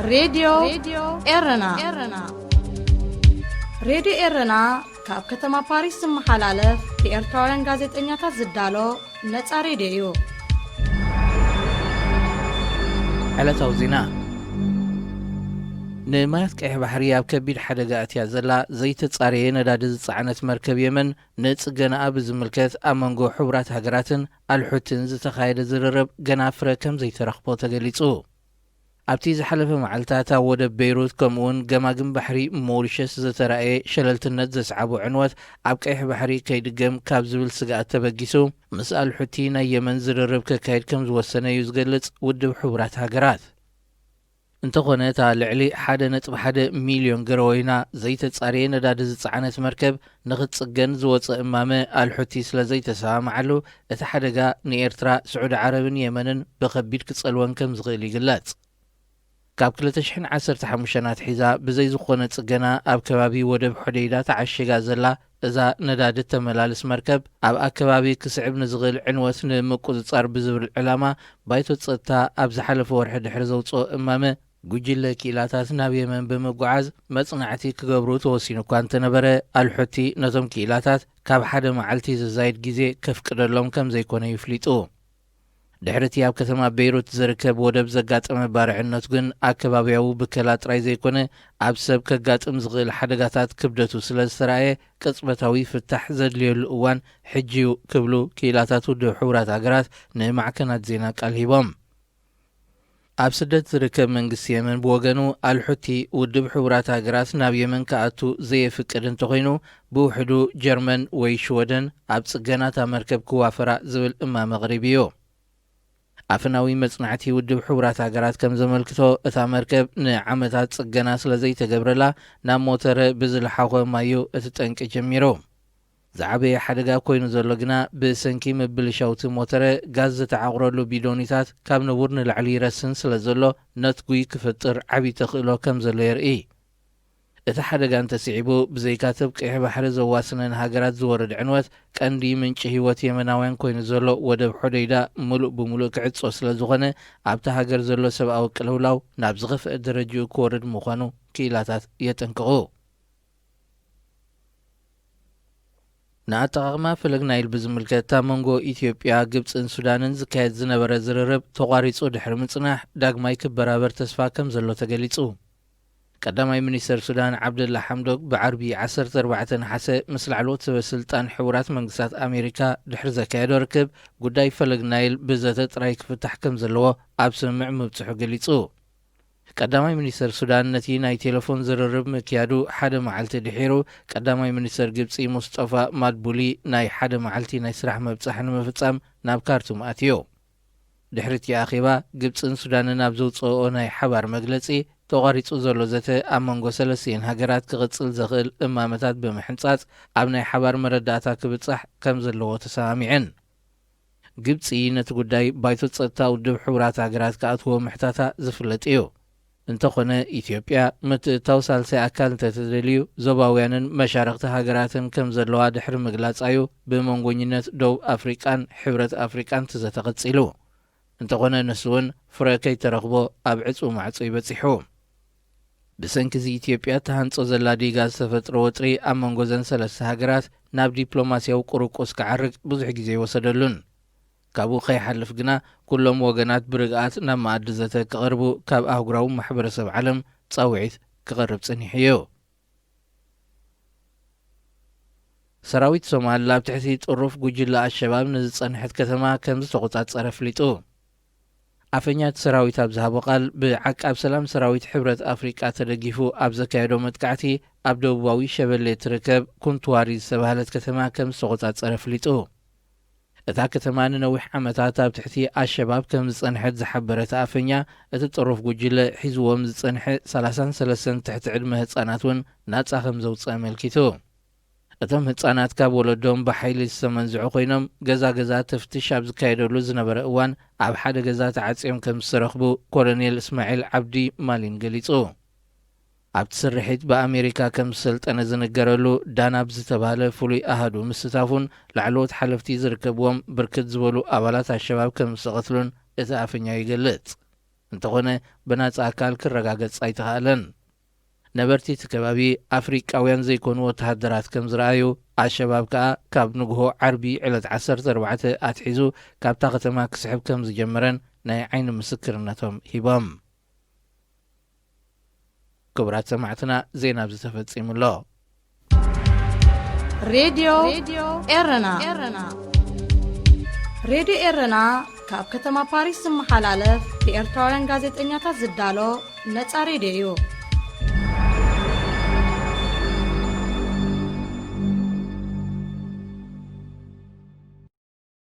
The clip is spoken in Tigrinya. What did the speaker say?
ሬድዮ ኤረና። ሬድዮ ኤረና ካብ ከተማ ፓሪስ ዝመሓላለፍ ብኤርትራውያን ጋዜጠኛታት ዝዳሎ ነጻ ሬድዮ እዩ። ዕለታዊ ዜና። ንማያት ቀይሕ ባሕሪ ኣብ ከቢድ ሓደጋ ኣትያ ዘላ ዘይተጻረየ ነዳዲ ዝጸዓነት መርከብ የመን ንጽገናኣ ብዝምልከት ኣብ መንጎ ሕቡራት ሃገራትን ኣልሑትን ዝተኻየደ ዝርርብ ገና ፍረ ከም ዘይተረኽቦ ተገሊጹ። ኣብቲ ዝሓለፈ መዓልታት ኣብ ወደብ ቤይሩት ከምኡውን ገማግም ባሕሪ ሞሪሸስ ዝተራእየ ሸለልትነት ዘስዓቦ ዕንወት ኣብ ቀይሕ ባሕሪ ከይድገም ካብ ዝብል ስግኣት ተበጊሱ፣ ምስ ኣልሑቲ ናይ የመን ዝርርብ ከካይድ ከም ዝወሰነ እዩ ዝገልጽ ውድብ ሕቡራት ሃገራት። እንተኾነ፣ እታ ልዕሊ ሓደ ነጥቢ ሓደ ሚልዮን ገረወይና ዘይተጻረየ ነዳዲ ዝጸዓነት መርከብ ንኽትጽገን ዝወጸ እማመ ኣልሑቲ ስለ ዘይተሰማምዓሉ፣ እቲ ሓደጋ ንኤርትራ፣ ስዑዲ ዓረብን የመንን ብኸቢድ ክጸልወን ከም ዝኽእል ይግለጽ። ካብ ክልተ ሽሕን ዓሰርተ ሓሙሽተን ኣትሒዛ ብዘይ ዝኾነ ጽገና ኣብ ከባቢ ወደብ ሖደይዳ ተዓሺጋ ዘላ እዛ ነዳዲ ተመላልስ መርከብ፣ ኣብ ኣከባቢ ክስዕብ ንዝኽእል ዕንወት ንምቁጽጻር ብዝብል ዕላማ፣ ባይቶ ጸጥታ ኣብ ዝሓለፈ ወርሒ ድሕሪ ዘውጽኦ እማመ፣ ጉጅለ ክኢላታት ናብ የመን ብምጉዓዝ መጽናዕቲ ክገብሩ ተወሲኑ እኳ እንተነበረ፣ ኣልሑቲ ነቶም ክኢላታት ካብ ሓደ መዓልቲ ዝዛይድ ግዜ ከፍቅደሎም ከም ዘይኮነ ይፍሊጡ። ድሕሪ እቲ ኣብ ከተማ ቤይሩት ዝርከብ ወደብ ዘጋጠመ ባርዕነት ግን፣ ኣከባብያዊ ብከላ ጥራይ ዘይኮነ፣ ኣብ ሰብ ከጋጥም ዝኽእል ሓደጋታት ክብደቱ ስለ ዝተራእየ፣ ቅጽበታዊ ፍታሕ ዘድልየሉ እዋን ሕጂ እዩ ክብሉ ክኢላታት ውድብ ሕቡራት ሃገራት ንማዕከናት ዜና ቃል ሂቦም። ኣብ ስደት ዝርከብ መንግስቲ የመን ብወገኑ፣ ኣልሑቲ ውድብ ሕቡራት ሃገራት ናብ የመን ክኣቱ ዘየፍቅድ እንተኾይኑ፣ ብውሕዱ ጀርመን ወይ ሽወደን ኣብ ጽገናታ መርከብ ክዋፈራ ዝብል እማመ ኣቕሪቡ እዩ። ኣፈናዊ መጽናዕቲ ውድብ ሕቡራት ሃገራት ከም ዘመልክቶ፣ እታ መርከብ ንዓመታት ጽገና ስለ ዘይተገብረላ፣ ናብ ሞተረ ብዝለሓኾ ማዩ እቲ ጠንቂ ጀሚሩ። ዝዓበየ ሓደጋ ኮይኑ ዘሎ ግና፣ ብሰንኪ ምብልሻውቲ ሞተረ ጋዝ ዝተዓቑረሉ ቢዶኒታት ካብ ንቡር ንላዕሊ ይረስን ስለ ዘሎ፣ ነትጒ ክፈጥር ዓቢ ተኽእሎ ከም ዘሎ የርኢ። እቲ ሓደጋ እንተስዒቡ፣ ብዘይካተብ ቀይሕ ባሕሪ ዘዋስነን ሃገራት ዝወርድ ዕንወት፣ ቀንዲ ምንጪ ህይወት የመናውያን ኮይኑ ዘሎ ወደብ ሖደይዳ ምሉእ ብምሉእ ክዕጾ ስለ ዝኾነ፣ ኣብታ ሃገር ዘሎ ሰብኣዊ ቅልውላው ናብ ዝኸፍአ ደረጃኡ ክወርድ ምዃኑ ክኢላታት የጠንቅቑ። ንኣጠቓቕማ ፈለግ ናይል ብዝምልከት፣ ኣብ መንጎ ኢትዮጵያ፣ ግብጽን ሱዳንን ዝካየድ ዝነበረ ዝርርብ ተቋሪጹ ድሕሪ ምጽናሕ፣ ዳግማይ ክበራበር ተስፋ ከም ዘሎ ተገሊጹ። ቀዳማይ ሚኒስተር ሱዳን ዓብደላ ሓምዶክ ብዓርቢ ዓሰርተ ኣርባዕተ ነሓሰ ምስ ላዕለዎት ሰበ ስልጣን ሕቡራት መንግስታት ኣሜሪካ ድሕሪ ዘካየዶ ርክብ፣ ጉዳይ ፈለግ ናይል ብዘተ ጥራይ ክፍታሕ ከም ዘለዎ ኣብ ስምምዕ ምብጽሑ ገሊጹ። ቀዳማይ ሚኒስተር ሱዳን ነቲ ናይ ቴሌፎን ዝርርብ ምክያዱ ሓደ መዓልቲ ድሒሩ፣ ቀዳማይ ሚኒስተር ግብጺ ሙስጠፋ ማድቡሊ ናይ ሓደ መዓልቲ ናይ ስራሕ መብጻሕ ንምፍጻም ናብ ካርቱም ኣትዮ። ድሕሪ እቲ ኣኼባ፣ ግብጽን ሱዳንን ኣብ ዘውጽኦኦ ናይ ሓባር መግለጺ፣ ተቋሪጹ ዘሎ ዘተ ኣብ መንጎ ሰለስቲኤን ሃገራት ክቕጽል ዘኽእል እማመታት ብምሕንጻጽ፣ ኣብ ናይ ሓባር መረዳእታ ክብጻሕ ከም ዘለዎ ተሰማሚዐን። ግብጺ ነቲ ጉዳይ ባይቶ ጸጥታ ውድብ ሕቡራት ሃገራት ክኣትዎ ምሕታታ ዝፍለጥ እዩ። እንተኾነ፣ ኢትዮጵያ ምትእትታው ሳልሳይ ኣካል እንተተደልዩ፣ ዞባውያንን መሻርኽቲ ሃገራትን ከም ዘለዋ ድሕሪ ምግላጻ እዩ ብመንጎኝነት ደቡብ ኣፍሪቃን ሕብረት ኣፍሪቃን እቲ ዘተ ቀጺሉ። እንተኾነ፣ ንሱ እውን ፍረ ከይተረኽቦ ኣብ ዕጹው ማዕጾ እዩ በጺሑ። ብሰንኪ እዚ፣ ኢትዮጵያ እትሃንጾ ዘላ ዲጋ ዝተፈጥረ ወጥሪ ኣብ መንጎ እዘን ሰለስተ ሃገራት ናብ ዲፕሎማስያዊ ቁርቁስ ክዓርግ ብዙሕ ግዜ ኣይወሰደሉን። ካብኡ ከይሓልፍ ግና፣ ኩሎም ወገናት ብርግኣት ናብ መኣዲ ዘተ ክቐርቡ ካብ ኣህጉራዊ ማሕበረሰብ ዓለም ጻውዒት ክቐርብ ጸኒሑ እዩ። ሰራዊት ሶማል ኣብ ትሕቲ ጥሩፍ ጉጅለ ኣሸባብ ንዝጸንሐት ከተማ ከም ዝተቖጻጸረ ኣፍሊጡ። ኣፈኛ እቲ ሰራዊት ኣብ ዝሃቦ ቃል፣ ብዓቃብ ሰላም ሰራዊት ሕብረት ኣፍሪቃ ተደጊፉ ኣብ ዘካየዶ መጥቃዕቲ፣ ኣብ ደቡባዊ ሸበሌ እትርከብ ኩንትዋሪ ዝተባህለት ከተማ ከም ዝተቖጻጸረ ኣፍሊጡ። እታ ከተማ ንነዊሕ ዓመታት ኣብ ትሕቲ ኣሸባብ ከም ዝጸንሐት ዝሓበረ እቲ ኣፈኛ፣ እቲ ጥሩፍ ጉጅለ ሒዝዎም ዝጸንሐ ሰላሳን ሰለስተን ትሕቲ ዕድመ ህጻናት እውን ናጻ ከም ዘውጽእ ኣመልኪቱ። እቶም ህጻናት ካብ ወለዶም ብሓይሊ ዝተመንዝዑ ኮይኖም፣ ገዛ ገዛ ተፍትሽ ኣብ ዝካየደሉ ዝነበረ እዋን፣ ኣብ ሓደ ገዛ ተዓጽዮም ከም ዝተረኽቡ ኮሎኔል እስማዒል ዓብዲ ማሊን ገሊጹ። ኣብቲ ስርሒት ብኣሜሪካ ከም ዝሰልጠነ ዝንገረሉ ዳናብ ዝተባህለ ፍሉይ ኣሃዱ ምስታፉን ላዕለዎት ሓለፍቲ ዝርከብዎም ብርክት ዝበሉ ኣባላት ኣሸባብ ከም ዝተቐትሉን እቲ ኣፈኛ ይገልጽ። እንተኾነ ብናጻ ኣካል ክረጋገጽ ኣይተኻእለን። ነበርቲ እቲ ከባቢ ኣፍሪቃውያን ዘይኮኑ ወተሃደራት ከም ዝረኣዩ፣ ኣሸባብ ከኣ ካብ ንግሆ ዓርቢ ዕለት ዓሰርተ ኣርባዕተ ኣትሒዙ ካብታ ከተማ ክስሕብ ከም ዝጀመረን ናይ ዓይኒ ምስክርነቶም ሂቦም። ክቡራት ሰማዕትና፣ ዜና ኣብዚ ተፈጺሙ ኣሎ። ሬድዮ ኤረና። ሬድዮ ኤረና ካብ ከተማ ፓሪስ ዝመሓላለፍ ብኤርትራውያን ጋዜጠኛታት ዝዳሎ ነጻ ሬድዮ እዩ።